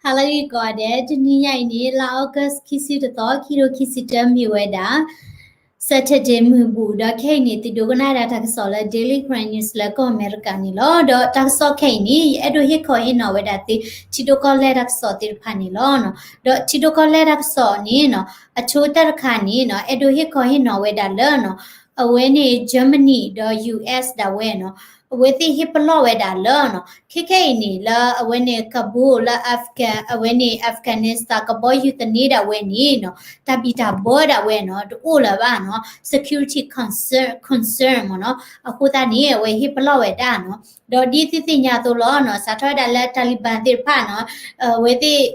ဟါလၢဂ့ၤကိးဂၤဒဲး, တနံၤညါအံၤန့ၣ် လါ August ခံဆံတသီ ခံကထိခံဆံတၢ မ့ၢ်ဝဲဒၣ် Saturday မုၢ်ဘူၣ်, ဒီးခဲအံၤန့ၣ် သုဒိကနၣ်ဝဲဒၣ်တၢ်ကစီၣ်လၢ Daily Karen News လၢကီၢ်အမဲရကၤန့ၣ်လီၤ. ဒီးတၢ်ကစီၣ်ခဲအံၤန့ၣ် ယအဲၣ်ဒိးဟ့ၣ်ခီဟ့ၣ်နီၤဝဲဒၣ်သု ထံဒိၣ်ကီၢ်လဲၢ်တၢ်ကစီၣ်သ့ၣ်တဖၣ်န့ၣ်လီၤ. ဒီးထံဒိၣ်ကီၢ်လဲၢ်တၢ်ကစီၣ်န့ၣ်နီၤ အဆိကတၢၢ်တခါန့ၣ်နီၤ အဲၣ်ဒိးဟ့ၣ်ခီဟ့ၣ်နီၤဝဲဒၣ်လၢနီၤ အဝဲန့ၣ် Germany ဒီး U S ဒၣ်ဝဲနီၤ အဝဲသ့ၣ်ဟ့ၣ်ပလီၢ်ဝဲဒၣ်လၢနီၤ ခဲခဲအံၤန့ၣ် လၢအဝဲန့ၣ် Kabul လၢ Afghan အဝဲန့ၣ် Afghanistan ကဘီယူၤသန့ဒၣ်ဝဲန့ၣ်နီၤ တၢ်ဘံၣ်တၢ်ဘၢဒၣ်ဝဲနီၤ တအိၣ်လၢၤဘၣ်နီၤ security concern concern မ့ၢ်နီၤ အဃိသတးန့ၣ် အဝဲဟ့ၣ်ပလီၢ်ဝဲဒၣ်နီၤ ဒီးဒ်သုသ့ၣ်ညါအသိးလီၤနီၤ စးထီၣ်ဝဲဒၣ်လၢ Taliban သ့ၣ်တဖၣ်နီၤ အဝဲသ့ၣ်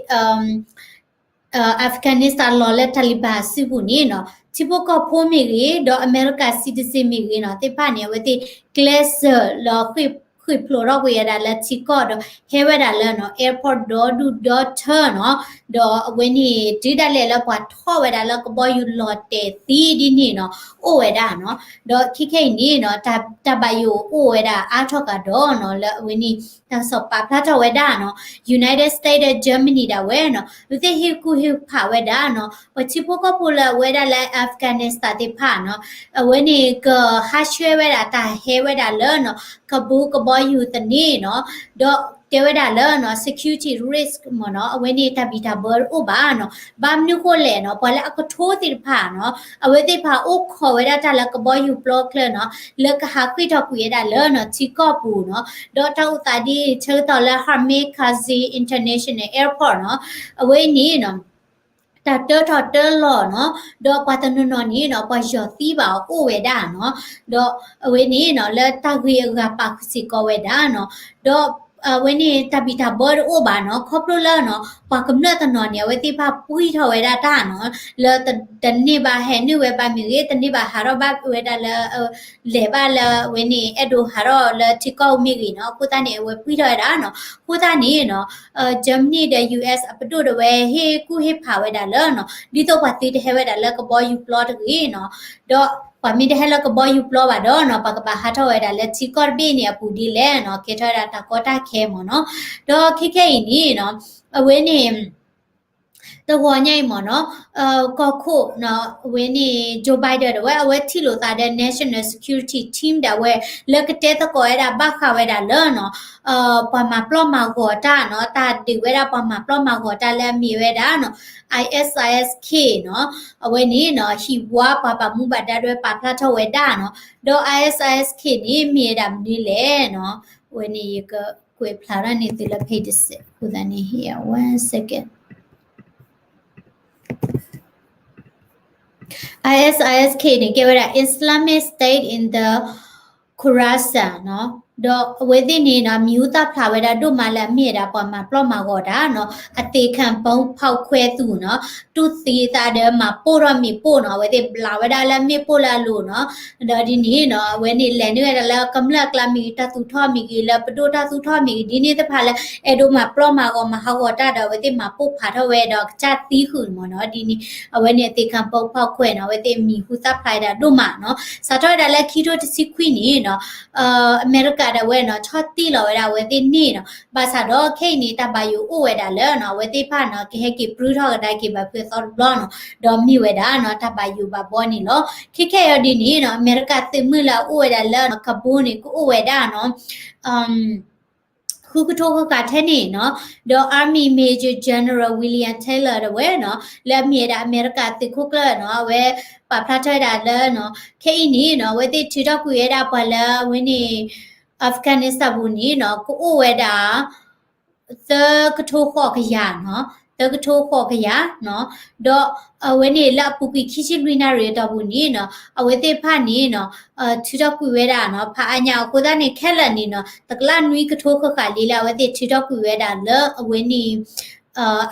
Afghanistan လီၤလၢ Taliban အစုပူၤန့ၣ်နီၤ ထံဖိကီၢ်ဖိမ့ၢ်ဂ့ၤ ဒီးအမဲရကၤ citizen မ့ၢ်ဂ့ၤနီၤ သ့ၣ်တဖၣ်န့ၣ် အဝဲသ့ၣ်ကျဲးစၢးလၢဃ့ၢ်ဖျိးထီၣ်ကွံာ်ဝဲဒၣ်လၢထံကီၢ်ဒီး ဟဲဝဲဒၣ်လၢနီၤ airport ဒီဒူၣ်ဒီထၢနီၤ ဒီးအဝဲန့ၣ် တုၤဒၣ်လဲာ်လၢပှၤထီၣ်ဝဲဒၣ်လၢကဘီယူၤလီၤတဲာ်သံဒ်န့ၣ်နီၤ အိၣ်ဝဲဒၣ်နီၤ ဒီးခဲခဲအံၤန့ၣ်နီၤ တၢ်ဘၣ်ယိၣ်အိၣ်ဝဲဒၣ်အါထီၣ်ကဒီးနီၤ လၢအဝဲန့ၣ် တၢ်ကစီၣ်ပာ်ဖျါထီၣ်ဝဲဒၣ်နီၤ United States ဒီး Germany ဒၣ်ဝဲနီၤ အဝဲသ့ၣ်ဟ့ၣ်ကူၣ်ဟ့ၣ်ဖးဝဲဒၣ်နီၤ ပှၤထံဖိကီၢ်ဖိလၢအဝဲဒၣ်လၢ Afghanistan သ့ၣ်တဖၣ်နီၤ အဝဲန့ၣ်ကဟးဆှဲဝဲဒၣ်တၢ်ဟဲဝဲဒၣ်လၢနီၤ Kabul ကဘီယူၤသန့နီၤ ဒီးတဲဝဲဒၣ်လၢနီၤ security risk မ့ၢ်နီၤ အဝဲန့ၣ်တၢ်ဘံၣ်တၢ်ဘၢတအိၣ်ဘၣ်နီၤ ဘၣ်မနုၤဃိလဲၣ်နီၤ ပှၤလၢအကထိသ့ၣ်တဖၣ်နီၤ အဝဲသ့ၣ်တဖၣ်အိၣ်ခိးဝဲဒၣ်တၢ်လၢကဘီယူၤပျီချၢနီၤ လၢကဟးဃ့ၢ်ထီၣ်ကွံာ်ဝဲဒၣ်လၢနီၤ ထံကီၢ်ပူၤနီၤ ဒီးတၢ်အိၣ်သးဒ်ဆၢကတီၢ်လၢ Hamid Karzai International Airport နီၤ အဝဲအံၤန့ၣ်နီၤ တၢ်တၢထီၣ်တၢလီၤနီၤ ဒီးပှၤတနီၤနီၤန့ၣ်နီၤ ပှၤယီၤသံဘၣ်အီၤအိၣ်ဝဲဒၣ်နီၤ ဒီးအဝဲန့ၣ်နီၤ လၢတၢ်ဂ့ၢ်အဂၤပာ်ဃုာ်စ့ၢ်ကီးဝဲဒၣ်နီၤ ဒီးအဝဲန့ၣ်တၢ်ဘံၣ်တၢ်ဘၢတအိၣ်ဘၣ်နီၤ ခီဖျိလၢနီၤ ပှၤကမျၢၢ်တနီၤန့ၣ် အဝဲသ့ၣ်တဖၣ်ပှံၢ်ထီၣ်ဝဲဒၣ်တၢ်နီၤ လၢတန့ၢ်ဘၣ်ဟဲနုာ်ဝဲဘၣ်မ့ၢ်ဂ့ၤ တန့ၢ်ဘၣ်ဟးထီၣ်ဘၣ်ဝဲဒၣ်လၢ လဲၤဘၣ်လၢအဝဲန့ၣ် အဲၣ်ဒိးဟးထီၣ်လၢထံကီၢ်မ့ၢ်ဂ့ၤနီၤ အဃိသတးန့ၣ် အဝဲပှံၢ်ထီၣ်ဝဲဒၣ်နီၤ အဃိသတးန့ၣ်နီၤ Germany ဒီး U S အပဒိၣ်ဒီးဝဲဟ့ၣ်ကူၣ်ဟ့ၣ်ဖးဝဲဒၣ်လၢနီၤ ဒ်သိးပှၤသုတဟဲဝဲဒၣ်လၢကဘီယူၤပျီတဂ့ၤနီၤ ဒီးပှၤမ့ၢ်တဟဲလၢကဘီယူၤပျီဘၣ်ဒီးနီၤ ပှၤကဘၣ်ဟးထီၣ်ဝဲဒၣ်လၢထံကီၢ်တဘ့ၣ်န့ၣ်အပူၤဒ်လဲၣ်နီၤ ကဲထီၣ်ဝဲဒၣ်တၢ်ကီတၢ်ခဲမ့ၢ်နီၤ ဒီးခဲခဲအံၤန့ၣ်နီၤ အဝဲန့ၣ် တဂီၤညါအံၤမ့ၢ်နီၤ ကီၢ်ခိၣ်နီၤ အဝဲန့ၣ် Joe Biden ဒၣ်ဝဲ အဝဲထံၣ်လိာ်သးဒီး National Security Team ဒၣ်ဝဲ လၢကတဲသကိးဝဲဒၣ်ဘၣ်ဃးဝဲဒၣ်လၢနီၤ ပှၤမၤပျီၢ်မၤဂီၤတၢ်နီၤ တၢ်ဒုးဝဲဒၣ်ပှၤမၤပျီၢ်မၤဂီၤတၢ်လၢအမ့ၢ်ဝဲဒၣ်နီၤ I S I S K နီၤ အဝဲန့ၣ်နီၤ ဟံၣ်ဝါပှၤဘၣ်မူဘၣ်ဒါဒၣ်ဝဲပာ်ဖျါထီၣ်ဝဲဒၣ်နီၤ ဒီး I S I S K န့ၣ် မ့ၢ်ဝဲဒၣ်မနုၤလဲၣ်နီၤ အဝဲန့ၣ်ယကကွဲးဖျါထီၣ်န့ၢ်သုလၢ page တစဲး အဃိသတးန့ၣ် one second I S I S K န့ၣ် ကဲဝဲဒၣ် Islamic State in the Khorasan နီၤ ဒီးအဝဲသ့ၣ်န့ၣ်နီၤ မံၤဟူသၣ်ဖျါဝဲဒၣ်ဒိၣ်မးလၢအမ့ၢ်ဝဲဒၣ်ပှၤမၤပျီၢ်မၤဂီၤတၢ်နီၤ အသ့ၣ်ခၣ်ဘိဖီၣ်ခွဲသူၣ်နီၤ တူၢ်သံသးဒီးမၤပိၢ်ထီၣ်မ့ၣ်ပိၢ်နီၤ အဝဲသ့ၣ်ဘျးဝဲဒၣ်လၢမ့ၣ်ပိၢ်လၢအလိၤနီၤ ဒီးဒ်န့ၣ်နီၤ အဝဲန့ၣ်လဲၤနုာ်ဝဲဒၣ်လၢကမျၢၢ်အကျါမ့ၢ်ဂ့ၤ တၢ်သူၣ်ထီၣ်မ့ၢ်ဂ့ၤ လၢပဒိၣ်တၢ်သူၣ်ထီၣ်မ့ၢ်ဂ့ၤ ဒ်န့ၣ်တဖၣ်လၢ အဲၣ်ဒိးမၤပျီၢ်မၤဂီၤမၤဟးဂီၤတၢ်ဒီး အဝဲသ့ၣ်မၤပိၢ်ဖးထီၣ်ဝဲဒီးကစၢ်သံဃုာ်မ့ၢ်နီၤ ဒ်န့ၣ် အဝဲန့ၣ်အသ့ၣ်ခၣ်ဘိဖီၣ်ခွဲနီၤ အဝဲသ့ၣ်မံၤဟူသၣ်ဖျါဝဲဒၣ်ဒိၣ်မးနီၤ စးထီၣ်ဝဲဒၣ်လၢခံထိတဆံခွံန့ၣ်နီၤ အမဲရကၤဒၣ်ဝဲနီၤ ဆီၣ်တံၢ်လီၤဝဲဒၣ်အဝဲသ့ၣ်န့ၣ်နီၤ ဘၣ်ဆၣ်ဒီးခဲအံၤန့ၣ် တၢ်ဘၣ်ယိၣ်အိၣ်ဝဲဒၣ်လၢနီၤ အဝဲသ့ၣ်တဖၣ်နီၤ ကဟဲက့ၤပြုၢ်ထီၣ်ကဒါက့ၤဘၣ်ဖုအသီတဘျီနီၤ ဒီးမ့ၢ်ဝဲဒၣ်နီၤ တၢ်ဘၣ်ယိၣ်ဘၣ်ဘီန့ၣ်လီၤ. ခဲခဲအံၤဒ်န့ၣ်နီၤ အမဲရကၤသုးမုၢ်လၢအအိၣ်ဝဲဒၣ်လၢ Kabul န့ၣ် ကအိၣ်ဝဲဒၣ်နီၤ ဃုကထိဃၣ်ဃၣ်ထဲန့ၣ်နီၤ ဒီး Army Major General William Taylor ဒၣ်ဝဲနီၤ လၢအမ့ၢ်ဝဲဒၣ်အမဲရကၤသုးခိၣ်ကျၢၢ်နီၤ အဝဲပာ်ဖျါထီၣ်ဝဲဒၣ်လၢနီၤ ခဲအံၤန့ၣ်နီၤ အဝဲသ့ၣ်ထုးထီၣ်ကွံာ်ဝဲဒၣ်ပှၤလၢအဝဲန့ၣ် Afghanistan ပူၤန့ၣ်နီၤ ကအိၣ်ဝဲဒၣ် သၢကထိဃိးကယၤနီၤ သၢကထိဃိးကယၤနီၤ ဒီးအဝဲန့ၣ်လၢအပူၤကွံာ်ခံဆံလွံၢ်နၣ်ရံၣ်အတီၢ်ပူၤန့ၣ်နီၤ အဝဲသ့ၣ်တဖၣ်န့ၣ်နီၤ ထုးထီၣ်ကွံာ်ဝဲဒၣ်နီၤ ဖးအါညါအဃိသတးန့ၣ် ခဲလၢာ်န့ၣ်နီၤ တကလးနွံကထိဃၣ်ဃၣ်လံလၢအဝဲသ့ၣ်ထုးထီၣ်ကွံာ်ဝဲဒၣ်လၢအဝဲန့ၣ်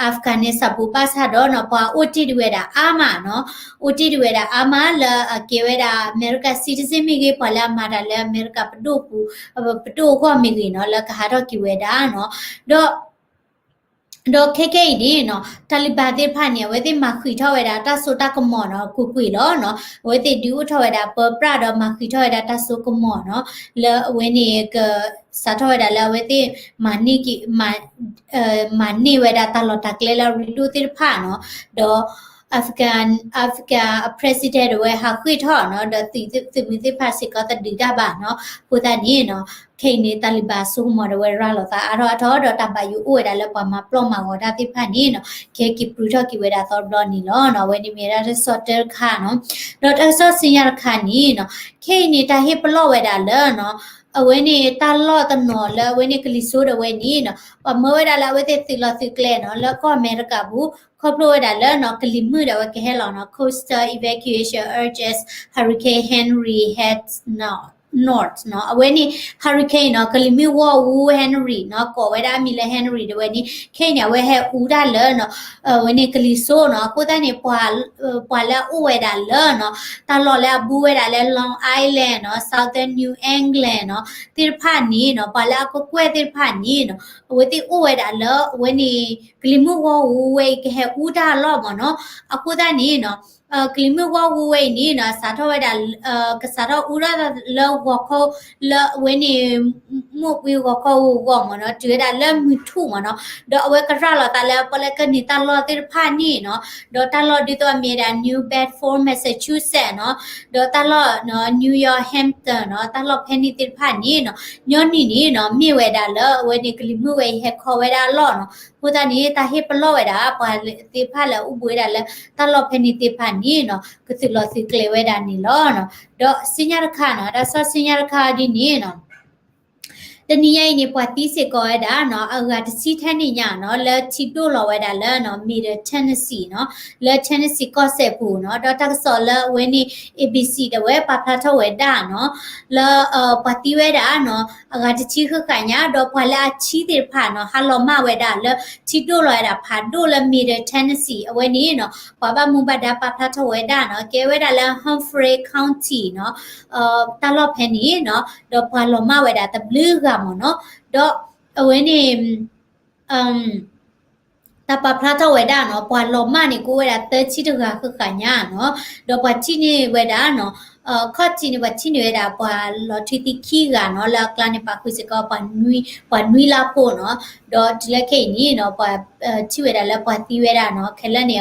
Afghanistan ပူၤ ဘၣ်ဆၣ်ဒီးနီၤ ပှၤအိၣ်တ့ၢ်ဒံးဝဲဒၣ်အါမးနီၤ အိၣ်တ့ၢ်ဒံးဝဲဒၣ်အါမးလၢအကဲဝဲဒၣ် America citizen မ့ၢ်ဂ့ၤ ပှၤလၢအမၤတၢ်လၢအမဲရကၤပဒိၣ်ပူၤ ပဒိၣ်အဂီၢ်မ့ၢ်ဂ့ၤနီၤ လၢကဟးထီၣ်က့ၤဝဲဒၣ်နီၤ ဒီး ဒီးခဲခဲအံၤန့ၣ်နီၤ Taliban သ့ၣ်တဖၣ်န့ၣ် အဝဲသ့ၣ်မၤဃံးထီၣ်ဝဲဒၣ်တၢ်စိတၢ်ကမီၤနီၤ ကွ့ၢ်ကွ့ၢ်လီၤနီၤ. အဝဲသ့ၣ်ဒုးအိၣ်ထီၣ်ဝဲဒၣ်ပၢပြၣ်ဒီးမၤဃံးထီၣ်ဝဲဒၣ်တၢ်စိကမီၤနီၤ လၢအဝဲန့ၣ်က စးထီၣ်ဝဲဒၣ်လၢအဝဲသ့ၣ် မၤန့ၢ်ဝဲဒၣ်တၢ်လီၢ်တၢ်ကျဲလၢအရ့ဒိၣ်သ့ၣ်တဖၣ်နီၤ. ဒီး Afghan Afghan အ president ဒၣ်ဝဲဟးဃ့ၢ်ထီၣ်နီၤ ဒီးသုးမုၢ်သ့ၣ်တဖၣ်စ့ၢ်ကီးတဒုးတၢ်ဘၣ်နီၤ. အဃိသတးန့ၣ်နီၤ ခဲအံၤန့ၣ် Taliban စိကမီၤဒၣ်ဝဲရၤလီၤသးအါထီၣ်အါထီၣ် ဒီးတၢ်ဘၣ်ယိၣ်အိၣ်ဝဲဒၣ်လၢပှၤမၤပျီၣ်မၤဂီၤတၢ်သ့ၣ်တဖၣ်န့ၣ်နီၤ ကဟဲက့ၤပြူထီၣ်က့ၤဝဲဒၣ်သီတဘျီန့ၣ်လီၤနီၤ. အဝဲန့ၣ်မ့ၢ်ဝဲဒၣ်တၢ်ကစီၣ်တၢတခါနီၤ. ဒီးတၢ်ကစီၣ်ဆူညါတခါန့ၣ်နီၤ ခဲအံၤန့ၣ် တၢ်ဟ့ၣ်ပလီၢ်ဝဲဒၣ်လၢနီၤ အဝဲန့ၣ်တၢ်လီၢ်တနီၤလၢအဝဲန့ၣ်ကလံၤစိးဒၣ်ဝဲန့ၣ်နီၤ ပှၤမၢဝဲဒၣ်လၢအဝဲသ့ၣ်သုးလီၢ်သုးကျဲနီၤ လၢကီၢ်အမဲရကၤပူၤ ခီဖျိဝဲဒၣ်လၢနီၤ ကလံၤမုၢ်ဒၣ်ဝဲကဟဲလီၤနီၤ coastal evacuation urges Hurricane Henri heads north နီၤ. အဝဲန့ၣ် hurricane နီၤ ကလံၤမုၢ်ဂီၢ်အူ Henri နီၤ ကိးဝဲဒၣ်အမံၤလၢ Henri ဒၣ်ဝဲန့ၣ် ခဲအံၤန့ၣ် အဝဲဟဲအူတၢ်လၢနီၤ အဝဲန့ၣ်ကလံၤစိးနီၤ. အဃိသတးန့ၣ် ပှၤလၢအအိၣ်ဝဲဒၣ်လၢနီၤ တၢ်လီၢ်လၢအဘူးဝဲဒၣ်လၢ Long Island နီၤ Southern New England နီၤ သ့ၣ်တဖၣ်န့ၣ်နီၤ ပှၤလၢအကကွဲၢ်သ့ၣ်တဖၣ်န့ၣ်နီၤ အဝဲသ့ၣ်အိၣ်ဝဲဒၣ်လၢအဝဲန့ၣ် ကလံၤမုၢ်ဂီၢ်အူဝဲအံၤကဟဲအူတၢ်အလီၢ်မ့ၢ်နီၤ. အဃိသတးန့ၣ်နီၤ ကလံၤမုၢ်ဂီၢ်အူဝဲအံၤန့ၣ်နီၤ စးထီၣ်ဝဲဒၣ် ကစးထီၣ်အူထီၣ်လၢဂီၤခီ လၢအဝဲန့ၣ် မိၢ်ပှ့ၤဂီၤခီဂီၤမ့ၢ်နီၤ တုၤဝဲဒၣ်လၢမုၢ်ထူၣ်မ့ၢ်နီၤ ဒီးအဝဲကရၤလီၤသးလၢပှၤလၢကန့ၢ်တၢ်လီၢ်သ့ၣ်တဖၣ်န့ၣ်နီၤ ဒီးတၢ်လီၢ်ဒ်သိးအမ့ၢ်ဝဲဒၣ် New Bedford Massachusetts နီၤ ဒီးတၢ်လီၢ် New York Hampton နီၤ တၢ်လီၢ်ဖဲန့ၣ်သ့ၣ်တဖၣ်န့ၣ်နီၤ ညီနုၢ်န့ၣ်နီၤ မ့ၢ်ဝဲဒၣ်လၢအဝဲန့ၣ်ကလံၤမုၢ်ဝဲအံၤဟဲခီဝဲဒၣ်အလီၢ်နီၤ. အဃိသတးန့ၣ် တၢ်ဟ့ၣ်ပလီၢ်ဝဲဒၣ်ပှၤသ့ၣ်တဖၣ်လၢအအိၣ်ဘူးဝဲဒၣ်လၢတၢ်လီၢ်ဖဲန့ၣ်သ့ၣ်တဖၣ်န့ၣ်နီၤ ကသုးလီၤသုးကျဲၤဝဲဒၣ်န့ၣ်လီၤ. ဒီးဆူညါတခါနီၤ တၢ်ကစီၣ်ဆူညါတခါဒ်န့ၣ်နီၤ တနံၤညါအံၤန့ၣ် ပှၤသံစ့ၢ်ကီးဝဲဒၣ်နီၤ အဂၤတဆံထဲန့ၣ်ညါနီၤ လၢထံဒိၣ်လီၤဝဲဒၣ်လၢနီၤ Middle Tennessee နီၤ လၢ Tennessee ကီၢ်စဲၣ်ပူၤနီၤ ဒီးတၢ်ကစီၣ်လၢအဝဲန့ၣ် A B C ဒၣ်ဝဲပာ်ဖျါထီၣ်ဝဲဒၣ်နီၤ လၢ ပှၤသံဝဲဒၣ်နီၤ အဂၤတဆံဃၣ်ဃၣ်ညါ ဒီးပှၤလၢအဆံသ့ၣ်တဖၣ်နီၤ ဟးလီၤမၢ်ဝဲဒၣ်လၢ ထံဒိၣ်လီၤဝဲဒၣ်ဖးဒိၣ်လၢ Middle Tennessee အဝဲန့ၣ်နီၤ ပှၤဘၣ်မူဘၣ်ဒါပာ်ဖျါထီၣ်ဝဲဒၣ်နီၤ ကဲဝဲဒၣ်လၢ Humphrey County နီၤ တၢ်လီၢ်ဖဲန့ၣ်နီၤ ဒီးပှၤလီၤမၢ်ဝဲဒၣ်တဘျုးဂၤမ့ၢ်နီၤ ဒီးအဝဲန့ၣ် တၢ်ပာ်ဖျါထီၣ်ဝဲဒၣ်နီၤ ပှၤလီၤမၢ်န့ၣ် ကအိၣ်ဝဲဒၣ်သၢဆံတဂၤဃၣ်ဃၣ်ညါနီၤ ဒီးပှၤထံၣ်န့ၢ်ဝဲဒၣ်နီၤ ခီၣ်ထံးန့ၣ် ပှၤထံၣ်န့ၢ်ဝဲဒၣ်ပှၤလီၤထွံသံခံဂၤနီၤ လၢအကျါန့ၣ် ပာ်ဃုာ်စ့ၢ်ကီး ပှၤနွံလါဖိနီၤ ဒီးတုၤလၢခဲအံၤန့ၣ်နီၤ ပှၤထံၣ်ဝဲဒၣ်လၢပှၤသံဝဲဒၣ်နီၤ ခဲလၢာ်န့ၣ် အဂၤတဆံလံနီၤ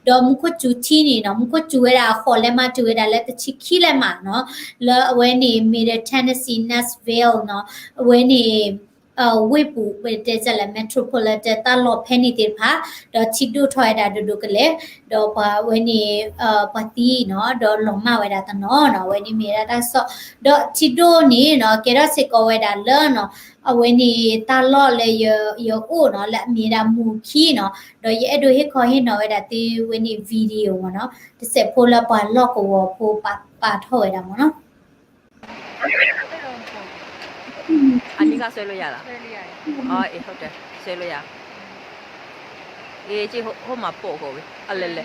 ဒီးမူခိၣ်စူၤထံန့ၣ်နီၤ မူခိၣ်စူၤဝဲဒၣ်အဃိးလဲမးတုၤဝဲဒၣ်လၢတဆံခံလဲမးနီၤ လၢအဝဲန့ၣ် Middle Tennessee Nashville နီၤ အဝဲန့ၣ် ဝ့ၢ်ပူၤ ပတဲစၢ်လၢ metropolitan တၢ်လီၢ်ဖဲန့ၣ်သ့ၣ်တဖၣ် ဒီးထံဒိၣ်ထီၣ်ဝဲဒၣ်ဒိၣ်ဒိၣ်ကလဲာ် ဒီးပှၤဝဲန့ၣ် ပှၤသံနီၤ ဒီးလီၤမၢ်ဝဲဒၣ်တနီၤနီၤ အဝဲန့ၣ်မ့ၢ်ဝဲဒၣ်တၢ်ကစီၣ် ဒီးထံဒိၣ်န့ၣ်နီၤ ကဲထီၣ်စ့ၢ်ကီးဝဲဒၣ်လၢနီၤ အဝဲန့ၣ်တၢ်လီၢ်လၢယအိၣ်နီၤ လၢအမ့ၢ်ဝဲဒၣ်မူၤခံနီၤ ဒီးယအဲၣ်ဒိးဟ့ၣ်ခီဟ့ၣ်နီၤဝဲဒၣ်သုဝဲန့ၣ် video မ့ၢ်နီၤ တစဲးဖိလၢပှၤလီၢ်ကဝီၤဖိပာ်ထီၣ်ဝဲဒၣ်မ့ၢ်နီၤ อันนี้ก็ซื้อเลยอย่างละ อ๋อ เออ เข้าใจ ซื้อเลยอย่าง เออ จีโฮมาโปะกว่าเว้ย อะไรเลย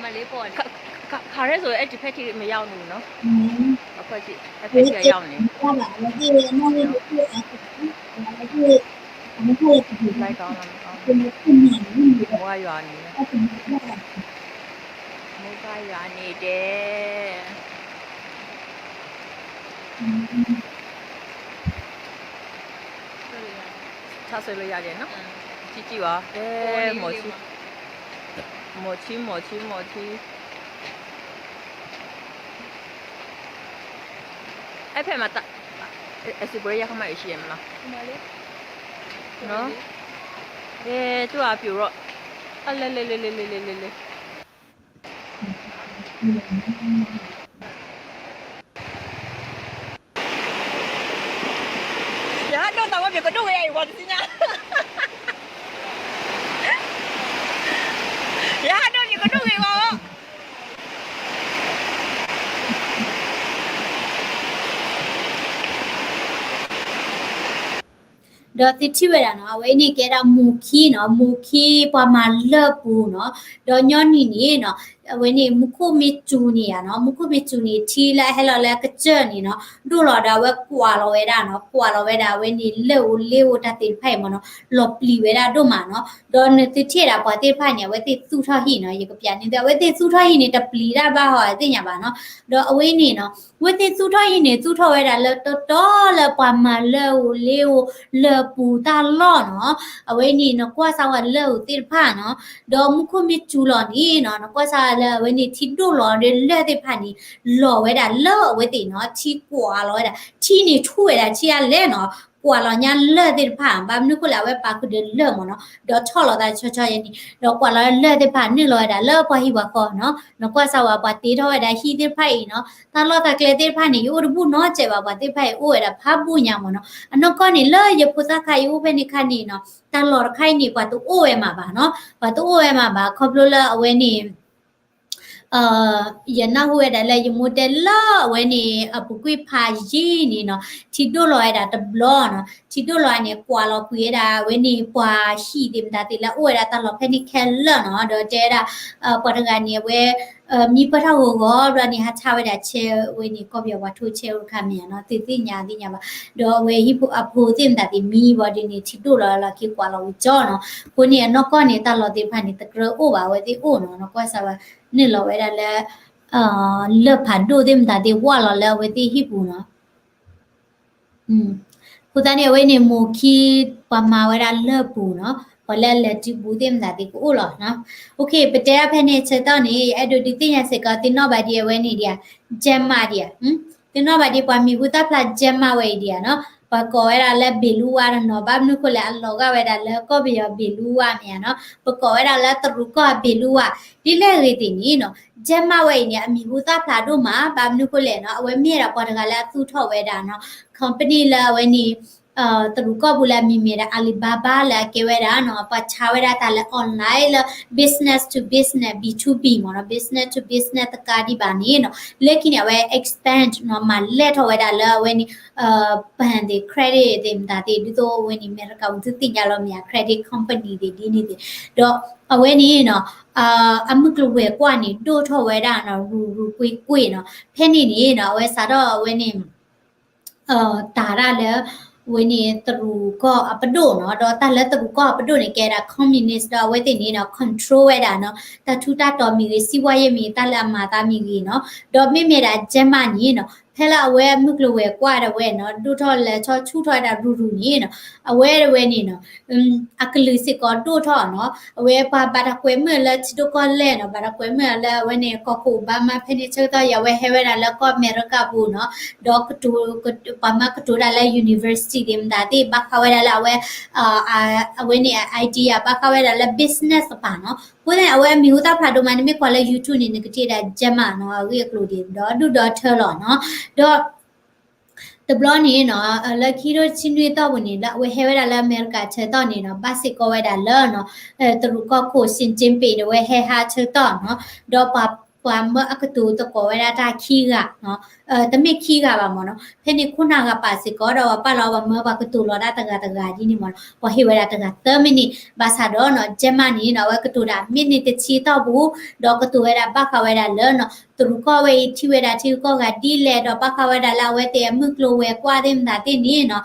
ခါရဲဆိုအဲ့တစ်ဖက်ထိမရောက်နေဘူးနော် အခုကြည့်အဲ့ဖက်ထိရောက်နေ လိုက်ကောင်းလားမကောင်းဘူး မိုးကရွာနေတယ် မိုးကရွာနေတယ် ထားဆွဲလို့ရတယ်နော် ကြည့်ကြည့်ပါအဲမော်ချီမော်ချီမော်ချီမော်ချီအဲ့ဖက်မှာတအစီပွဲရခမရရှိရမလားနော်အဲတူအပြူရောအလဲလဲလဲလဲလဲလဲလဲ ယဟးဒိၣ်တၢ်ဝဲပကဒိၣ်ဝဲအံၤဝဲတသ့ၣ်ညါ ယဟးဒိၣ်ပကဒိၣ်ဝဲအံၤဝဲ ဒီးသုထံၣ်ဝဲဒၣ်နီၤ အဝဲအံၤန့ၣ်ကဲဒၣ်မူၤခံနီၤ မူၤခံပှၤမၤလၢၢ်ပူၤနီၤ ဒီးညီနုၢ်န့ၣ်နီၤ အဝဲန့ၣ် မူခိၣ်မ့ၢ်စူၤန့ၣ်ဧါနီၤ, မူခိၣ်မ့ၢ်စူၤန့ၣ် ထံလၢအဟဲလီၤလၢအကစၢၢ်န့ၣ်နီၤ ဒိၣ်လီၤဒီးအဝဲကွၢ်လီၤဝဲဒၣ်နီၤ, ကွၢ်လီၤဝဲဒၣ်အဝဲန့ၣ် လၢၢ်ဧိၤလ့ဧိၤတၢ်သ့ၣ်တဖၣ်အံၤမ့ၢ်နီၤ, လီၤပျံၤဝဲဒၣ်ဒိၣ်မးနီၤ. ဒီးနသုထံၣ်ဒၣ်ပှၤသ့ၣ်တဖၣ်န့ၣ် အဝဲသ့ၣ်သူၣ်ထီၣ်ဟံၣ်နီၤ, ယကပျးန့ၢ်သု အဝဲသ့ၣ်သူၣ်ထီၣ်ဟံၣ်န့ၣ် တပျံၤတၢ်ဘၣ်ဟီသ့ၣ်ညါဘၣ်နီၤ. ဒီးအဝဲန့ၣ်နီၤ အဝဲသ့ၣ်သူၣ်ထီၣ်ဟံၣ်န့ၣ် သူၣ်ထီၣ်ဝဲဒၣ်လၢတီတီလၢပှၤမၤလၢၢ်ဧိၤလ့ဧိၤ လၢၢ်ပူၤတၢ်လီၢ်နီၤ. အဝဲန့ၣ် နကွၢ်စၢ်ဝဲလၢၢ်ဧိၤသ့ၣ်တဖၣ်နီၤ, ဒီးမူခိၣ်မ့ၢ်စူၤလီၤန့ၣ်နီၤ, နကွၢ်စၢ်လၢအဝဲန့ၣ် ထံဒိၣ်လီၤဒီးလၢၢ်သ့ၣ်တဖၣ်န့ၣ် လီၤဝဲဒၣ်လၢအဝဲသ့ၣ်နီၤ, ထံကွၢ်လီၤဝဲဒၣ်, ထံန့ၣ်ဆူၣ်ဝဲဒၣ်ထံအါလဲၣ်နီၤ, ကွၢ်လီၤညါလၢၢ်သ့ၣ်တဖၣ်, ဘၣ်မနုၤဃိလဲၣ် အဝဲပာ်ဃုာ်ဒီးလၢၢ်မ့ၢ်နီၤ, ဒီးဆီၣ်လီၤသးဆီဆီယဲန့ၣ်, ဒီးကွၢ်လီၤလၢၢ်သ့ၣ်တဖၣ် နုာ်လီၤဝဲဒၣ်လၢပှၤဟံၣ်ပှၤဃီနီၤ. နကွၢ်စၢ်ဝဲပှၤတ့ထီၣ်ဝဲဒၣ်ဟံၣ်သ့ၣ်တဖၣ်အံၤနီၤ, တၢ်လီၢ်တၢ်ကျဲသ့ၣ်တဖၣ်န့ၣ် ယအိၣ်တဘူၣ်နီတစဲးဘၣ်, ပှၤသ့ၣ်တဖၣ်အံၤအိၣ်ဝဲဒၣ်ဖးဘူၣ်ညါမ့ၢ်နီၤ. အနီၢ်ကီၢ်န့ၣ် လၢယဖိသၣ်ခါအံၤအိၣ်ဖဲန့ၣ်ခါန့ၣ်နီၤ, တၢ်လီၢ်တခါအံၤန့ၣ် ပှၤတအိၣ်ဝဲမးဘၣ်နီၤ, ပှၤတအိၣ်ဝဲမးဘၣ် ခီဖျိလၢအဝဲန့ၣ် ယနၢ်ဟူဝဲဒၣ်လၢယမိၢ်တဲလၢအဝဲန့ၣ် အပူၤကွံာ်ဖးယံာ်န့ၣ်နီၤ, ထံဒိၣ်လီၤဝဲဒၣ်တဘျီနီၤ, ထံဒိၣ်လီၤန့ၣ် ကွၢ်လီၤကွံာ်ဝဲဒၣ်အဝဲန့ၣ် ပှၤဟံၣ်သ့ၣ်မတၤသ့ၣ်လၢအအိၣ်ဝဲဒၣ်တၢ်လီၢ်ဖဲန့ၣ်ခဲလၢာ်နီၤ, ဒီးတဲဝဲဒၣ် ပှၤတဂၤန့ၣ် အဝဲ မံပၢၢ်ထီၣ်ဂီၤဂီၤဘျီန့ၣ် ဟးဆါဝဲဒၣ်ဆဲးဝဲန့ၣ် ကီၢ်ပယီၤပှၤထိဆဲးအိၣ်တခါမ့ၢ်ဧါနီၤ, သုသ့ၣ်ညါသ့ၣ်ညါဘၣ်, ဒီးအဝဲဟံၣ်ဖိအဖိသ့ၣ်မတၤသ့ၣ်မံဘၣ်ဒ်န့ၣ် ထံဒိၣ်လီၤလီၤခံကွၢ်လီၤဝံၤကၠီနီၤ. အဃိန့ၣ် အနီၢ်ကီၢ်န့ၣ် တၢ်လီၢ်သ့ၣ်တဖၣ်န့ၣ် တကြၢးအိၣ်ဘၣ် အဝဲသ့ၣ်အိၣ်နီၤ, နကွၢ်စၢ်ဝဲ နုာ်လီၤဝဲဒၣ်လၢ လၢၢ်ဖးဒိၣ်သ့ၣ်မတၤသ့ၣ်ဝၢ်လီၤလၢအဝဲသ့ၣ်ဟံၣ်ပူၤနီၤ. အဃိသတးန့ၣ် အဝဲန့ၣ်မိၢ်ခံ ပှၤမၤဝဲဒၣ်လၢၢ်ပူၤနီၤ, ပှၤလၢအလဲၤတုၤပူၤသ့ၣ်မတၤသ့ၣ်ကအိၣ်လီၤနီၤ. ပတဲအဖဲန့ၣ်ဆၢကတီၢ်န့ၣ် ယအဲၣ်ဒိးဒုးသ့ၣ်ညါစ့ၢ်ကီး သ့ၣ်နီၣ်ဘၣ်ဒံးအဝဲန့ၣ်ဒံးဧါ, ကဲမးဒံးဧါ, သ့ၣ်နီၣ်ဘၣ်ဒံးပှၤမံၤဟူသၣ်ဖျါကဲမးဝဲအံၤဒံးဧါနီၤ, ပှၤကိးဝဲဒၣ်လၢဘ့ၣ်လူဝါနီၤ, ဘၣ်မနုၤဃိလဲၣ် အလီၤဂာ်ဝဲဒၣ်လၢကီၢ်ပယီၤဘ့ၣ်လူဝါမ့ၢ်ဧါနီၤ, ပကိးဝဲဒၣ်လၢတရူးကီၢ်ဘ့ၣ်လူဝါ, ဒ်လဲၣ်ဂ့ၤသ့ၣ်န့ၣ်နီၤ, ကဲမးဝဲအံၤန့ၣ် အမံၤဟူသၣ်ဖျါဒိၣ်မး, ဘၣ်မနုၤဃိလဲၣ်နီၤ, အဝဲမ့ၢ်ဝဲဒၣ်ပှၤတဂၤလၢအသူၣ်ထီၣ်ဝဲဒၣ်နီၤ, company လၢအဝဲန့ၣ် တရူးကီၢ်ပူၤလၢအမံၤမ့ၢ်ဒၣ် Alibaba လၢအကဲဝဲဒၣ်နီၤ, ပှၤဆါဝဲဒၣ်တၢ်လၢ online လၢ business to business, B to B မ့ၢ်နီၤ, business to business တကးဒံးဘၣ်န့ၣ်နီၤ, လၢခံန့ၣ် အဝဲ expand နီၤ, မၤလဲၢ်ထီၣ်ဝဲဒၣ်လၢအဝဲန့ၣ် ပှၤသ့ၣ် credit သ့ၣ်မတၤသ့ၣ် ဒ်သိးအဝဲန့ၣ် အမဲရကၤပူၤသုသ့ၣ်ညါလီၤမ့ၢ်ဧါ, credit company သ့ၣ်ဒ်န့ၣ်သ့ၣ်, ဒီးအဝဲန့ၣ်နီၤ အမုၢ်ကျိၤဝဲၤကွာ်န့ၣ် ဒိၣ်ထီၣ်ဝဲဒၣ်နီၤ, ရူၤရူၤကွ့ၢ်ကွ့ၢ်နီၤ, ဖဲန့ၣ်န့ၣ်နီၤ အဝဲစးထီၣ်အဝဲန့ၣ် တၢ်ဒၣ်လၢ အဝဲန့ၣ်တရူးကီၢ်အပဒိၣ်နီၤ, ဒီးတၢ်လၢတရူးကီၢ်အပဒိၣ်န့ၣ် ကဲဒၣ် communist ဒီးအဝဲသ့ၣ်န့ၣ်နီၤ control ဝဲဒၣ်နီၤ တၢ်ထူးတၢ်တီၤမ့ၢ်ဂ့ၤ စံးဝါယဲၢ်မ့ၢ်ဂ့ၤ တၢ်လၢအမၤသးမ့ၢ်ဂ့ၤနီၤ, ဒီးမ့မ့ၢ်ဒၣ်ကဲမးန့ၣ်နီၤ ဖဲလၢအဝဲအမုၢ်ကျိၤဝဲၤကွာ်ဒၣ်ဝဲနီၤ ဒိၣ်ထီၣ်လဲၤထီၣ်ဆူၣ်ထီၣ်ဝဲဒၣ်ရူၤရူၤန့ၣ်နီၤ အဝဲဒၣ်ဝဲန့ၣ်နီၤ အကလုာ်စ့ၢ်ကီးဒိၣ်ထီၣ်နီၤ, အဝဲပှၤဘၣ်တၢ်ကွဲမုာ်လၢထံဒိၣ်ကီၢ်လဲၢ်နီၤ, ဘၣ်တၢ်ကွဲမုာ်လၢအဝဲန့ၣ် ကီၢ်ခိၣ် Obama ဖဲန့ၣ်ဆၢကတီၢ်အံၤ အဝဲဟဲဝဲဒၣ်လၢကီၢ်အမဲရကၤပူၤနီၤ, ဒီးကတိၤ ပှၤမၢကတိၤတၢ်လၢ university သ့ၣ်မတၤသ့ၣ် ဘၣ်ဃးဝဲဒၣ်လၢအဝဲ အဝဲန့ၣ် idea ဘၣ်ဃးဝဲဒၣ်လၢ business တဖၣ်နီၤ, အဃိသတးန့ၣ် အဝဲအမံၤဟူသၣ်ဖျါဒိၣ်မးန့ၣ် မ့ၢ်ကွၢ်လၢ YouTube န့ၣ် နကထံၣ်ဒၣ်ကဲမးနီၤ, အဂ့ၢ်အကျိၤဒ်ဒီးဒုၣ်ဒီးထၢလီၤနီၤ, ဒီး တဘျီန့ၣ်နီၤ လၢခံထိတဆံနွံသီပူၤန့ၣ် လၢအဝဲဟဲဝဲဒၣ်လၢအမဲရကၤဆၢကတီၢ်န့ၣ်နီၤ ဘၣ်စ့ၢ်ကီးဝဲဒၣ်လၢနီၤ တရူးကီၢ်ခိၣ် Xi Jinping န့ၣ် အဝဲဟဲဟးဆၢကတီၢ်နီၤ, ဒီးပှၤ ပှၤမၢအကတိၤသကိးဝဲဒၣ်တၢ်ခံဂၤနီၤ, တမ့ၢ်ခံဂၤဘၣ်မ့ၢ်နီၤ, ဖဲန့ၣ်ခိၣ်နၢ်ဂၤပာ်စ့ၢ်ကီးဒီးပာ်လီၤ ပှၤမၢပှၤကတိၤလီၤတၢ်တဂၤတဂၤဒ်န့ၣ်မ့ၢ်နီၤ, ပှၤဟ့ၣ်ဝဲဒၣ်တဂၤသၢမံးနံး, ဘၣ်ဆၣ်ဒီးနီၤ ကဲမးန့ၣ်နီၤ အဝဲကတိၤဒၣ်မံးနံးတဆံသီပူၤ, ဒီးကတိၤဝဲဒၣ်ဘၣ်ဃးဝဲဒၣ်လၢနီၤ တရူးကီၢ်ဝဲအံၤထံၣ်ဝဲဒၣ်ထံဂုၤကီၢ်ဂၤဒ်လဲၣ် ဒီးဘၣ်ဃးဝဲဒၣ်လၢအဝဲသ့ၣ်အမုၢ်ကျိၤဝဲၤကွာ်သ့ၣ်မတၤသ့ၣ်န့ၣ်နီၤ,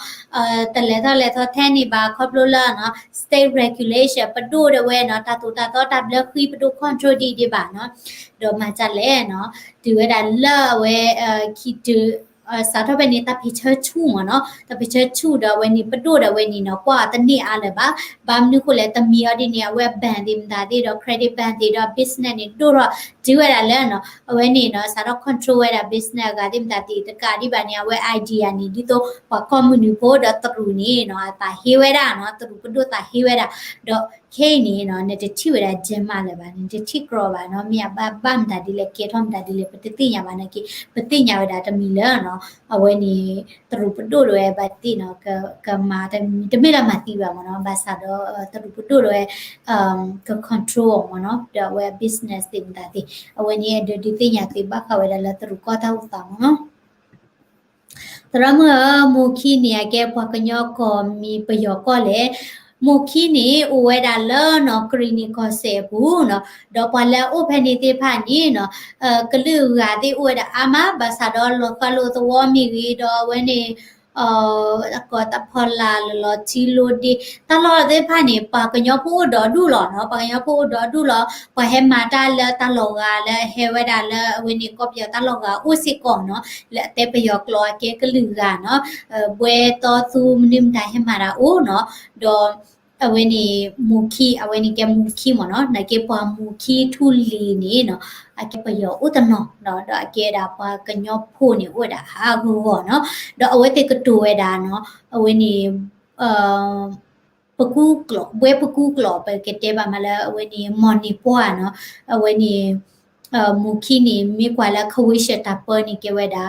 တလဲၤထီၣ်လဲၤထီၣ်ထဲန့ၣ်ဘၣ် ခီဖျိလၢနီၤ state regulation ပဒိၣ်ဒၣ်ဝဲနီၤ တၢ်သိၣ်တၢ်သီတၢ်ဘျၢဃံပဒိၣ် control ဒံးဒံးဘၣ်နီၤ, ဒီးမၤဒ်လဲၣ်နီၤ တုၤဝဲဒၣ်လၢအဝဲ ခံတုၤ စးထီၣ်ဖဲန့ၣ် တၢ်ဖံးဆၢဆူၣ်မ့ၢ်နီၤ, တၢ်ဖံးဆၢဆူၣ်ဒီးအဝဲန့ၣ် ပဒိၣ်ဒီးအဝဲန့ၣ်နီၤ ကွၢ်အီၤတန့ၢ်အါလၢၤဘၣ်, ဘၣ်မနုၤဃိလဲၣ် တမံၤအီၤဒ်န့ၣ် အဝဲ bank သ့ၣ်မတၤသ့ၣ်ဒီး credit bank သ့ၣ်ဒီး business န့ၣ် ဒိၣ်ထီၣ်တုၤဝဲဒၣ်လၢနီၤ အဝဲန့ၣ်နီၤ စးထီၣ် control ဝဲဒၣ် business အဂၤသ့ၣ်မတၤသ့ၣ်တကးဒံးဘၣ်န့ၣ် အဝဲ idea န့ၣ် ဒ်သိးပှၤကီၢ်မုၢ်နုာ်ဖိဒီးတရူးန့ၣ်နီၤ အသးဟ့ဝဲဒၣ်နီၤ တရူးပဒိၣ်သးဟ့ဝဲဒၣ်, ဒီးခဲအံၤန့ၣ်နီၤ နတထံၣ်ဝဲဒၣ် Jack Ma လၢၤဘၣ်, နတထံၣ်ကြီဘၣ်နီၤ မ့ၢ်အဘၣ်ဘၣ်မတၤဒ်လဲၣ် ကဲထီၣ်မတၤဒ်လဲၣ် ပတသ့ၣ်ညါဘၣ်နာ်က့, ပသ့ၣ်ညါဝဲဒၣ်တမံၤလၢနီၤ အဝဲန့ၣ် တရူးပဒိၣ်ဒၣ်ဝဲဘၣ်သ့ၣ်နီၤ ကမၤတမံၤ တမ့ၢ်လၢမၤသံဘၣ်မ့ၢ်နီၤ ဘၣ်ဆၣ်ဒီး တရူးပဒိၣ်ဒၣ်ဝဲ က control အီၤမ့ၢ်နီၤ ဒီးအဝဲ business သ့ၣ်မတၤသ့ၣ် အဝဲန့ၣ် အဲၣ်ဒိးဒုးသ့ၣ်ညါသုဘၣ်ဃးဝဲဒၣ်လၢတရူးကီၢ်တၢ်အိၣ်သးမ့ၢ်နီၤ. သရၣ်မုၣ်ဧၢ, မိၢ်ခံန့ၣ် အကဲပှၤကညီကီၢ်မံၤပယီၤကီၢ်လဲၣ်, မိၢ်ခံန့ၣ် အိၣ်ဝဲဒၣ်လၢနီၤ ကရံၣ်နံၣ်ကီၢ်စဲၣ်အပူၤနီၤ, ဒီးပှၤလၢအအိၣ်ဖဲန့ၣ်သ့ၣ်တဖၣ်န့ၣ်နီၤ ကလုာ်ဂၤသ့ၣ်အိၣ်ဝဲဒၣ်အါမး ဘၣ်ဆၣ်ဒီးလီၤသးလိာ်သဝီမ့ၢ်ဂ့ၤ ဒီးအဝဲန့ၣ် ကီၢ်တၢ်ဖီလာ်လီၤ ထံလိဒ့ တၢ်လီၢ်သ့ၣ်တဖၣ်န့ၣ် ပှၤကညီဖိအိၣ်ဒီဒူၣ်လီၤနီၤ, ပှၤကညီဖိအိၣ်ဒီဒူၣ်လီၤ, ပှၤဟဲမၤတၢ်လၢတၢ်လီၢ်ဂၤလၢဟဲဝဲဒၣ်လၢအဝဲန့ၣ်ကီၢ်ပယီၤတၢ်လီၢ်ဂၤအိၣ်စ့ၢ်ကီးနီၤ, လၢအတဲပယီၤကျိာ်အကဲကလုာ်ဂၤနီၤ, ဘှဲတီသူမနုၤမတၤဟဲမၤတၢ်အိၣ်နီၤ, ဒီး အဝဲန့ၣ်မိၢ်ခံ အဝဲန့ၣ်ကဲမိၢ်ခံမ့ၢ်နီၤ, နာ်က့ပှၤမိၢ်ခံထူလံၤန့ၣ်နီၤ, အကဲပယီၤအိၣ်တနီၤနီၤ, ဒီးအကဲဒၣ်ပှၤကညီဖိန့ၣ် အိၣ်ဝဲဒၣ်ဟးဂီၤဂီၤနီၤ, ဒီးအဝဲသ့ၣ်ကတိၤဝဲဒၣ်နီၤ, အဝဲန့ၣ် ပကူကျိာ် ဘှဲပကူကျိာ် ပကတဲဘၣ်မးလၢအဝဲန့ၣ် မီၢ်န့ၢ်ပှၢ်နီၤ, အဝဲန့ၣ် မိၢ်ခံန့ၣ် မ့ၢ်ကွၢ်လၢ ခဝ့ၡၢၣ်တၢ်ပၢန့ၣ် ကဲဝဲဒၣ်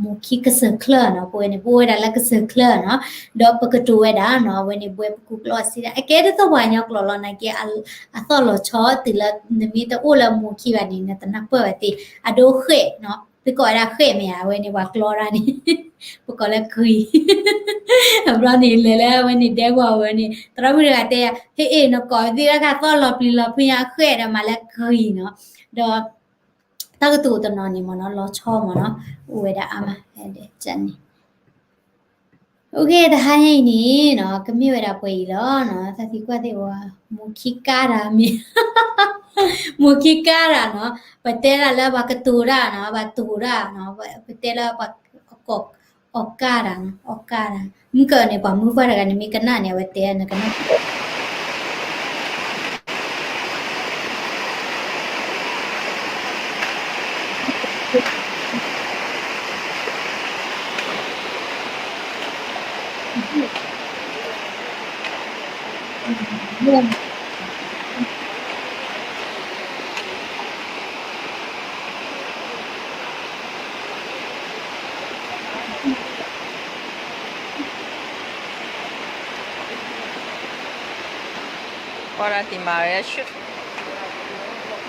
မိၢ်ခံကစၢၢ်ချၢနီၤ, ပဝဲန့ၣ် ပအိၣ်ဝဲဒၣ်လၢကစၢၢ်ချၢနီၤ, ဒီးပကတိၤဝဲဒၣ်နီၤ, အဝဲန့ၣ် ဘှဲပကူကျိာ်စံးဒၣ် အကဲဒ်သိးပှၤကညီကျိာ်လီၤ, နာ်က့ အသီၣ်လီၤဆီတုၤလၢ နမ့ၢ်တအိၣ်လၢမိၢ်ခံဘၣ်န့ၣ် နတနၢ်ပၢၢ်ဝဲသ့ၣ်, အဒိဃဲၣ်နီၤ, သုကိးဝဲဒၣ်ဃဲၣ်မ့ၢ်ဧါ, အဝဲန့ၣ်ပှၤကျီတၢ်န့ၣ် ပကိးလၢကရံၣ်, အဘျီန့ၣ် လဲၤလၢအဝဲန့ၣ် ဒဲကဝီၤဝဲန့ၣ် သရၣ်မုၣ်တဂၤတဲယၤ ဟ့ၣ်အ့ၣ် နကိးသ့ၣ်တၢ်ခါသီၣ်လီၤပျံၤလီၤဖုးညါဃဲၣ်ဒီး မၤလၢကရံၣ်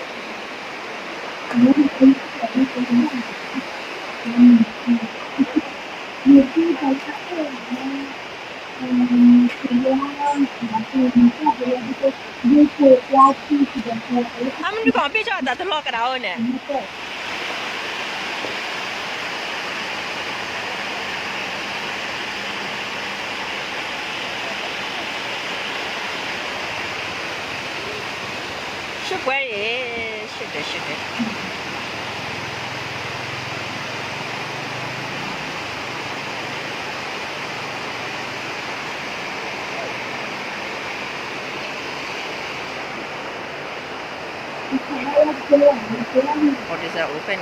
နီၤ, ဒီး တၢ်ကတိၤတနီၤန့ၣ်မ့ၢ်နီၤ လီၤဆီမ့ၢ်နီၤ, အိၣ်ဝဲဒၣ်အါမး, န့ၣ် OK တဟါညါအံၤန့ၣ်နီၤ ကမ့ၢ်ဝဲဒၣ်ပှဲၤအံၤလီၤနီၤ, သးသံကွၢ်သ့ၣ်ဝဲ မိၢ်ခံကါတၢ်မ့ၢ် မိၢ်ခံကါတၢ်နီၤ, ပတဲဒၣ်လၢပှၤကတိၤတၢ်နီၤ, ပှၤတိၤတၢ်နီၤ, ပတဲလၢပှၤ အီၣ်ကါတၢ်နီၤ, အီၣ်ကါတၢ်, မုၢ်ကၢၢ်န့ၣ် ပှၤမုၢ်ပှၢ်တဂၤန့ၣ် မ့ၢ်ကနၣ်န့ၣ် အဝဲတဲနကနၣ် ပှၤတၢ်တံၢ်မၤဝဲ အမနုၤကီၢ်ပ့ၢ်ကၠီၣ်အတၢ်တလီၤကဒါအိၣ်န့ၣ် ရှုပ်ပွဲတွေ ရှုပ်တယ် ရှုပ်တယ် What is that open?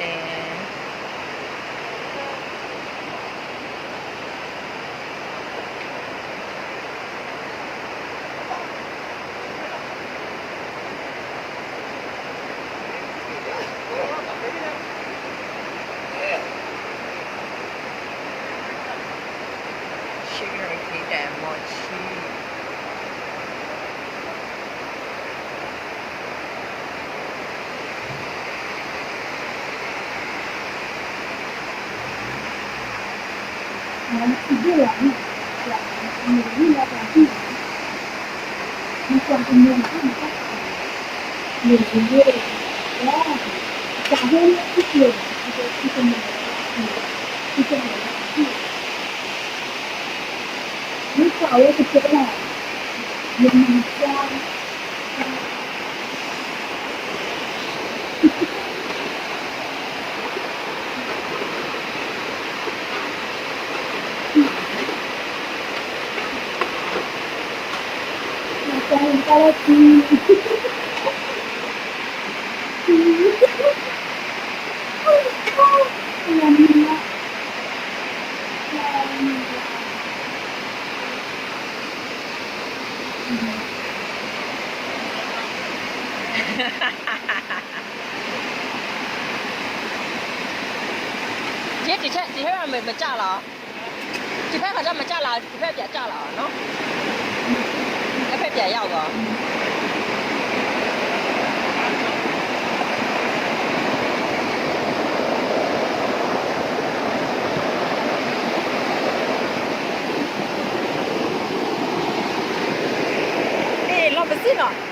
Sugar က့တၢ်မီၢ်ဆံ ဒီဖက်မ့ၢ်မ့ၢ်ကၢ်လီၤ, ဒီဖက်ပၠးကၢ်လီၤနီၤ, ဒီဖက်ပၠးယၢ်ဂီၤ နီၤ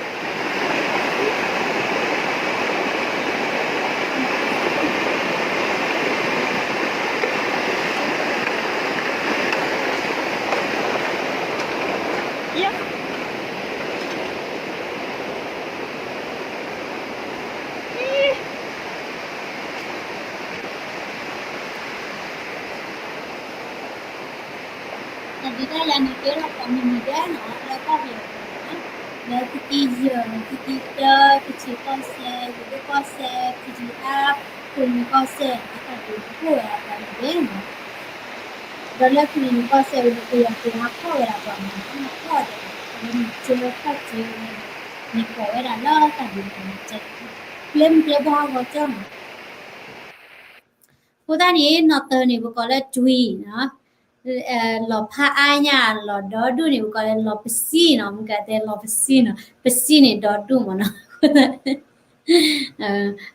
တၢ်ဒုးတၢ်ယၤန့ၣ် ကဲထီၣ်ပှၤမုၢ်နံၤဒဲးနီၤ လၢကီၢ်ပယီၤပူၤန့ၣ် လၢခံကတၢၢ် ခံကတၢၢ် ကချ့ၣ်ကီၢ်စဲၣ် ယဒိၣ်ကီၢ်စဲၣ် ဖံကံအါ ခိၣ်နူာ်ကီၢ်စဲၣ် တၢ်ဒုးကအိၣ်ဝဲဒၣ်ပှၤမုၢ်နံၤဒဲးနီၤ ဒီးလၢခိၣ်နူာ်ကီၢ်စဲၣ်ဝဲန့ၣ် ပယီၤသုးဟးဖီၣ်ဝဲဒၣ်ပှၤမုၢ်နံၤဒဲး ဟးဖီၣ်ဒီး အဝဲန့ၣ်ကၠိခီၣ်ကၠိဝဲန့ၣ် န့ၣ်ကိးဝဲဒၣ်လၢတၢ်ဒုးန့ၣ် ကျဲမုၢ်ကျဲဘီဟးဂီၤကၠီနီၤ အဃိသတးန့ၣ် နီၢ်သၢန့ၣ် ပကိးလၢတွံၢ်နီၤ လီၤဖးအါညါ လီၤဒီဒူၣ်န့ၣ် ပကိးလၢလီၤပစံနီၤ မ့ၢ်ကတဲလီၤပစံနီၤ ပစံန့ၣ်ဒီဒူၣ်မ့ၢ်နီၤ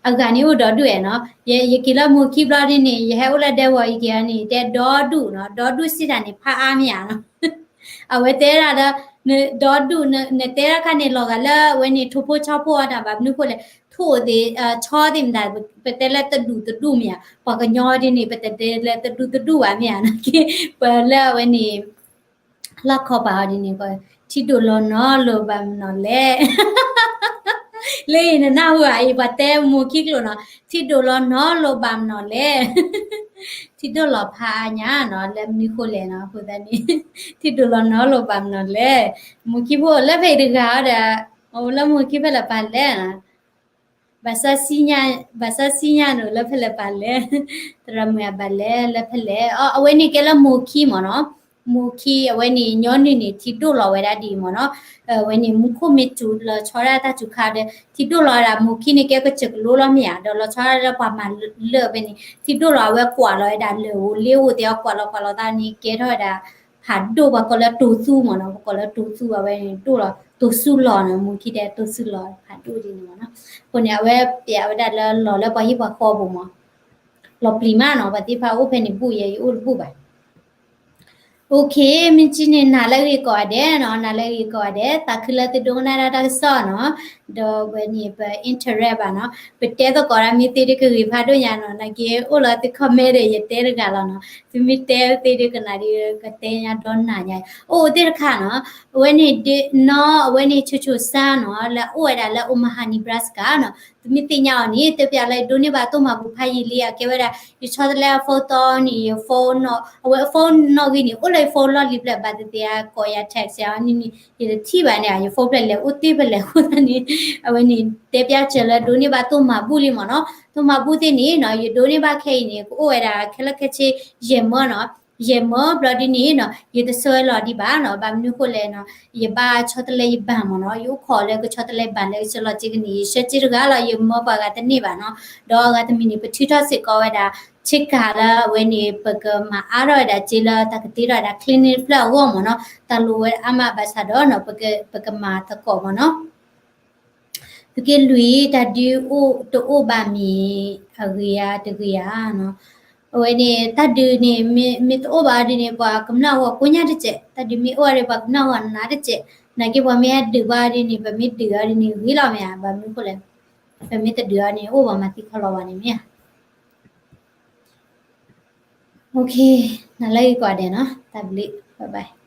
အဂၤန့ၣ်အိၣ်ဒီဒူၣ်အဲၣ်နီၤ ယက့ၤလၢမိၢ်ခံဘျီဒ်န့ၣ် ယဟဲအိၣ်လၢဒဲဝီၤ ယက့ၤအီၤန့ၣ် တဲဒီဒူၣ်နီၤ ဒီဒူၣ်စံးတၢ်န့ၣ် ဖးအါမ့ၢ်ဧါနီၤ အဝဲတဲဒၣ်ဒီး ဒီဒူၣ် နတဲဒၣ်ခါန့ၣ် လီၤဂာ်လၢအဝဲန့ၣ် ထိၣ်ဖိဆီဖိအီၤတၢ်ဘၣ်မနုၤဃိလဲၣ် ထိၣ်သ့ၣ် ဆီသ့ၣ်မတၤ ပတဲလၢတဒူၣ်တဒူၣ်မ့ၢ်ဧါ ပှၤကညီဒ်န့ၣ် ပတတဲလၢတဒူၣ်တဒူၣ်ဘၣ်မ့ၢ်ဧါနီၤ ပလၢအဝဲန့ၣ် လီၢ်ခီပာ်အီၤဒ်န့ၣ် ထံဒိၣ်လီၤနီၤလိၤဘၣ်မနုၤလဲၣ် လၢအံၤနနၢ်ဟူဧါအံၤ ပှၤတဲမိၢ်ခံကျိာ်နီၤ ထံဒိၣ်လီၤနီၤလိၤဘၣ်မနုၤလဲၣ် ထံဒိၣ်လီၤဖးအါညါနီၤ လၢမနုၤဃိလဲၣ်နီၤ အဃိသတးန့ၣ် ထံဒိၣ်လီၤနီၤလိၤဘၣ်မနုၤလဲၣ် မိၢ်ခံဖိလၢဖဲအံၤတဂၤဒီး အိၣ်လၢမိၢ်ခံဖဲလဲၣ်ပာ်လဲၣ်နီၤ ဘၣ်ဆၣ် ဘၣ်ဆၣ်စံညါန့ၣ်လၢဖဲလဲၣ်ပာ်လဲၣ် သရၣ်မုၣ်အဘၣ်လဲၣ်လၢဖဲလဲၣ် အဝဲန့ၣ်ကဲလၢမိၢ်ခံမ့ၢ်နီၤ မိၢ်ခံအဝဲန့ၣ် ညီနုၢ်န့ၣ် ထံဒိၣ်လီၤဝဲဒၣ်ဒ်အံၤမ့ၢ်နီၤ အဝဲန့ၣ်မူခိၣ်မ့ၢ်စူၤလီၤဆီဒၣ်တၢ်စူၤခါဒီး ထံဒိၣ်လီၤဝဲဒၣ်မိၢ်ခံန့ၣ် ကဲကစၢၢ်ကလိလီၤမ့ၢ်ဧါ ဒီးလီၤဆီဒၣ်လၢပှၤမၤလၢာ်ဖဲန့ၣ် ထံဒိၣ်လီၤအဝဲကွၢ်လီၤဝဲဒၣ်လၢၢ်ဧိၤလ့ဧိၤသ့ၣ်အီၤ ကွၢ်လီၤကွၢ်လီၤသးန့ၣ် ကဲထီၣ်ဝဲဒၣ် ဖးဒိၣ်ပှၤကိးလၢတိၤသူမ့ၢ်နီၤ ပကိးလၢတိၤသူအဝဲန့ၣ်ဒိၣ်လီၤ တိၤဆူလီၤနီၤ မိၢ်ခံတဲတိၤဆူလီၤ ဖးဒိၣ်ဒ်န့ၣ်မ့ၢ်နီၤ အဃိန့ၣ် အဝဲပျဲဝဲဒၣ်လၢလီၤလၢပှၤဟံၣ်ပှၤဃီအပူၤမ့ၢ် လီၤပျံၤမးနီၤ ပှၤသ့ၣ်တဖၣ်အိၣ်ဖဲန့ၣ်ဘူၣ်ယဲ ယအိၣ်တဘူၣ်ဘၣ် OK မ့ၢ်ကံန့ၣ် နၤလၢဂ့ၤကိးဂၤဒဲးနီၤ နၤလၢဂ့ၤကိးဂၤဒဲး သးခုလၢသုဒိကနၣ်ဒၣ်တၢ်ကစီၣ်နီၤ ဒီးဝဲန့ၣ် ပ interact ဘၣ်နီၤ ပတဲသကိးဒၣ်မ့ၢ်သ့ဒုးကဂ့ၤဖးဒိၣ်ညါနီၤ နာ်က့အိၣ်လီၤသု comment ဒီး ယတဲတဂၤလီၤနီၤ သုမ့ၢ်တဲသ့ဒုးကနၣ်ဒုး ကတဲညါဒီနၤညါ အိၣ်အိၣ်သ့ၣ်တခါနီၤ အဝဲန့ၣ် နီၢ် အဝဲန့ၣ် ဆိဆိစါနီၤ လၢအအိၣ်ဝဲဒၣ်လၢ Omaha Nebraska နီၤ သုမ့ၢ်သ့ၣ်ညါအီၤန့ၣ် တဲပျးလၢ ယဒိးန့ၢ်ဘၣ်သိၣ်မၤဘူၣ်ဖးယံာ်လံ အကဲဝဲဒၣ် ယဆီတလဲအ phone တီန့ၣ် ယ phone နီၤ အဝဲအ phone နီၣ်ဂံၢ်န့ၣ် အိၣ်လၢယ phone လီၢ်လံၤဖျၢၣ် ဘၣ်သ့ၣ်သ့ၣ်အကိးယၤ text ယၤန့ၣ် ယတထံၣ်ဘၣ်န့ၣ် ယ phone ဖျၢၣ်လဲၤအိၣ်တ့ၢ်ဖဲလဲၣ်အဃိသတးန့ၣ် အဝဲန့ၣ် တဲပျးစၢၤလၢဒိးန့ၢ်ဘၣ်သိၣ်မၤဘူၣ်လံမ့ၢ်နီၤ သိၣ်မၤဘူၣ်သ့ၣ်န့ၣ်နီၤ ယဒိးန့ၢ်ဘၣ်ခဲအံၤန့ၣ် ကအိၣ်ဝဲဒၣ်ခဲလၢာ်ခဲဆ့ ယဲၢ်မၢနီၤ ယဲၢ်မၢဘျီဒ်န့ၣ်နီၤ ယတဆှၢလီၤဒံးဘၣ်နီၤ ဘၣ်မနုၤဃိလဲၣ်နီၤ ယဘၣ်ဆီတလဲယဘၣ်မ့ၢ်နီၤ ယအိၣ်ခိးလၢကဆီတလဲဘၣ်လၢကဆှၢလီၤစ့ကန့ၣ် ယဆှၢစ့တဂၤလီၤ ယမၢပှၤဂၤတန့ၢ်ဘၣ်နီၤ ဒီးအဂၤတမံၤန့ၣ် ပထုးထီၣ်စ့ၢ်ကီးဝဲဒၣ် ဆ့ကၤလၢအဝဲန့ၣ် ပကမၤအါထီၣ်ဝဲဒၣ်စ့လၢတၢ်ကတ့ထီၣ်ဝဲဒၣ် clinic တဖျၢၣ်အဂီၢ်မ့ၢ်နီၤ တၢ်လိၣ်ဝဲအါမးဘၣ်ဆၣ်ဒီးနီၤ ပကမၤသကိးမ့ၢ်နီၤ သုးက့လွံၢ် တၢ်ဒုးအိၣ်တအိၣ်ဘၣ်မ့ၢ်အဂ့ၤဧါတဂ့ၤဧါနီၤ အဝဲန့ၣ် တၢ်ဒုးန့ၣ် မ့ၢ်တအိၣ်ဘၣ်ဒ်န့ၣ် ပှၤကမျၢၢ်အဂီၢ်ကိညါတစဲး တၢ်ဒုးမ့ၢ်အိၣ်ဒီး ပှၤကမျၢၢ်အဂီၢ်နးတစဲး နာ်က့ပှၤမ့ၢ်ဟဲဒုးဘၣ်ဒ်န့ၣ် ပမ့ၢ်ဒုးအီၤဒ်န့ၣ် ဂ့ၤလီၤမ့ၢ်ဧါ ဘၣ်မနုၤဃိလဲၣ် ပမ့ၢ်တဒုးအီၤန့ၣ် အိၣ်ဘၣ်မၤသံခီလီၤဘၣ်န့ၣ်မ့ၢ်ဧါ OK နၤလၢဂ့ၤကိးဂၤဒဲးနီၤ တၢ်ဘျုး bye bye